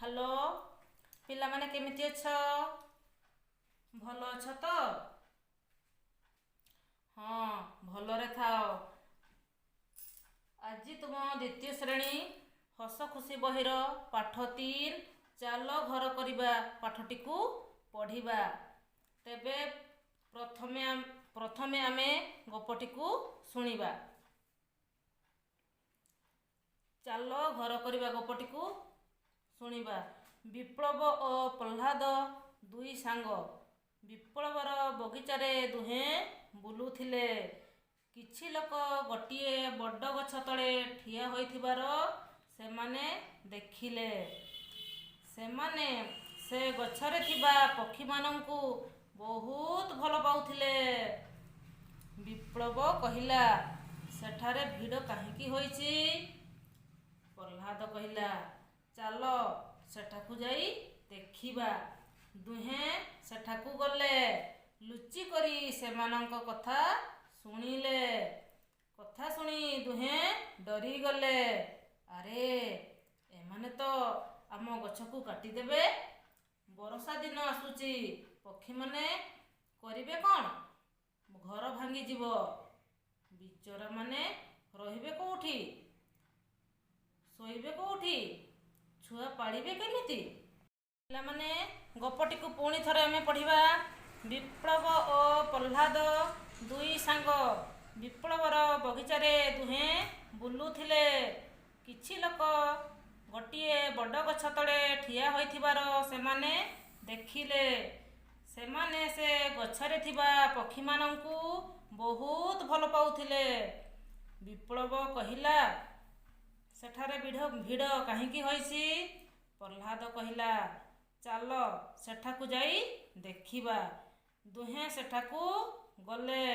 Hello ପିଲାମାନେ, କେମିତି ଅଛ? ଭଲ ଅଛ ତ? ହଁ, ଭଲରେ ଥାଅ। ଆଜି ତୁମ ଦ୍ୱିତୀୟ ଶ୍ରେଣୀ ହସ ଖୁସି ବହିର ପାଠ 3, ଚାଲ ଘର କରିବା ପାଠଟିକୁ ପଢ଼ିବା। ତେବେ ପ୍ରଥମେ ଆମେ ଗପଟିକୁ ଶୁଣିବା। ଚାଲ ଘର କରିବା ଗପଟିକୁ ଶୁଣିବା। ବିପ୍ଳବ ଓ ପ୍ରହ୍ଲାଦ ଦୁଇ ସାଙ୍ଗ। ବିପ୍ଳବର ବଗିଚାରେ ଦୁହେଁ ବୁଲୁଥିଲେ। କିଛି ଲୋକ ଗୋଟିଏ ବଡ଼ ଗଛ ତଳେ ଠିଆ ହୋଇଥିବାର ସେମାନେ ଦେଖିଲେ। ସେମାନେ ସେ ଗଛରେ ଥିବା ପକ୍ଷୀମାନଙ୍କୁ ବହୁତ ଭଲ ପାଉଥିଲେ। ବିପ୍ଳବ କହିଲା, "ସେଠାରେ ଭିଡ଼ କାହିଁକି ହୋଇଛି?" ପ୍ରହ୍ଲାଦ କହିଲା, "ଚାଲ, ସେଠାକୁ ଯାଇ ଦେଖିବା।" ଦୁହେଁ ସେଠାକୁ ଗଲେ। ଲୁଚି କରି ସେମାନଙ୍କ କଥା ଶୁଣିଲେ। କଥା ଶୁଣି ଦୁହେଁ ଡରିଗଲେ। ଆରେ, ଏମାନେ ତ ଆମ ଗଛକୁ କାଟିଦେବେ। ବରଷା ଦିନ ଆସୁଛି, ପକ୍ଷୀମାନେ କରିବେ କ'ଣ? ଘର ଭାଙ୍ଗିଯିବ। ବିଚରାମାନେ ରହିବେ କୋଉଠି? ଶୋଇବେ କୋଉଠି? ଛୁଆ ପାଳିବେ କେମିତି? ପିଲାମାନେ, ଗପଟିକୁ ପୁଣି ଥରେ ଆମେ ପଢ଼ିବା। ବିପ୍ଳବ ଓ ପ୍ରହ୍ଲାଦ ଦୁଇ ସାଙ୍ଗ। ବିପ୍ଳବର ବଗିଚାରେ ଦୁହେଁ ବୁଲୁଥିଲେ। କିଛି ଲୋକ ଗୋଟିଏ ବଡ଼ ଗଛ ତଳେ ଠିଆ ହୋଇଥିବାର ସେମାନେ ଦେଖିଲେ। ସେମାନେ ସେ ଗଛରେ ଥିବା ପକ୍ଷୀମାନଙ୍କୁ ବହୁତ ଭଲ ପାଉଥିଲେ। ବିପ୍ଳବ କହିଲା, "ସେଠାରେ ଭିଡ଼ କାହିଁକି ହୋଇଛି?" ପ୍ରହ୍ଲାଦ କହିଲା, "ଚାଲ, ସେଠାକୁ ଯାଇ ଦେଖିବା।" ଦୁହେଁ ସେଠାକୁ ଗଲେ।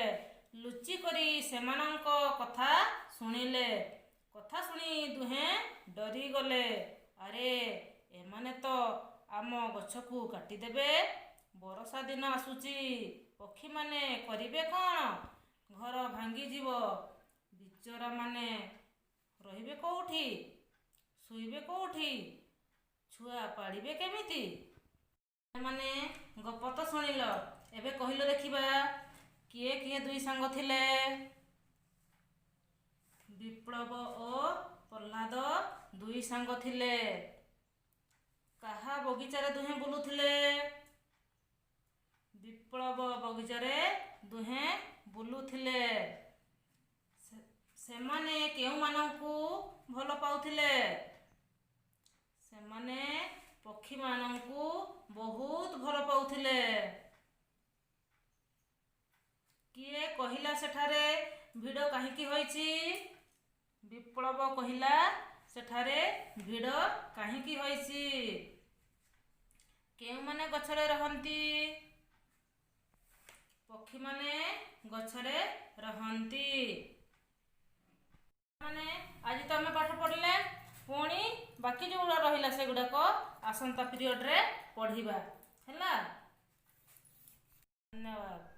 ଲୁଚି କରି ସେମାନଙ୍କ କଥା ଶୁଣିଲେ। କଥା ଶୁଣି ଦୁହେଁ ଡରିଗଲେ। ଆରେ, ଏମାନେ ତ ଆମ ଗଛକୁ କାଟିଦେବେ। ବରଷା ଦିନ ଆସୁଛି, ପକ୍ଷୀମାନେ କରିବେ କ'ଣ? ଘର ଭାଙ୍ଗିଯିବ। ବିଚରାମାନେ ରହିବେ କୋଉଠି? ଶୋଇବେ କୋଉଠି? ଛୁଆ ପାଳିବେ କେମିତି? ମାନେ, ଗପ ତ ଶୁଣିଲ, ଏବେ କହିଲ ଦେଖିବା, କିଏ କିଏ ଦୁଇ ସାଙ୍ଗ ଥିଲେ? ବିପ୍ଳବ ଓ ପ୍ରହ୍ଲାଦ ଦୁଇ ସାଙ୍ଗ ଥିଲେ। କାହା ବଗିଚାରେ ଦୁହେଁ ବୁଲୁଥିଲେ? ବିପ୍ଳବ ବଗିଚାରେ ଦୁହେଁ ବୁଲୁଥିଲେ। ସେମାନେ କେଉଁମାନଙ୍କୁ ଭଲ ପାଉଥିଲେ? ସେମାନେ ପକ୍ଷୀମାନଙ୍କୁ ବହୁତ ଭଲ ପାଉଥିଲେ। କିଏ କହିଲା ସେଠାରେ ଭିଡ଼ କାହିଁକି ହୋଇଛି? ବିପ୍ଳବ କହିଲା ସେଠାରେ ଭିଡ଼ କାହିଁକି ହୋଇଛି। କେଉଁମାନେ ଗଛରେ ରହନ୍ତି? ପକ୍ଷୀମାନେ ଗଛରେ ରହନ୍ତି। ମାନେ, ଆଜି ତ ଆମେ ପାଠ ପଢ଼ିଲେ, ପୁଣି ବାକି ଯେଉଁଗୁଡ଼ା ରହିଲା ସେଗୁଡ଼ାକ ଆସନ୍ତା ପିରିୟଡ଼ରେ ପଢ଼ିବା। ହେଲା? ଧନ୍ୟବାଦ।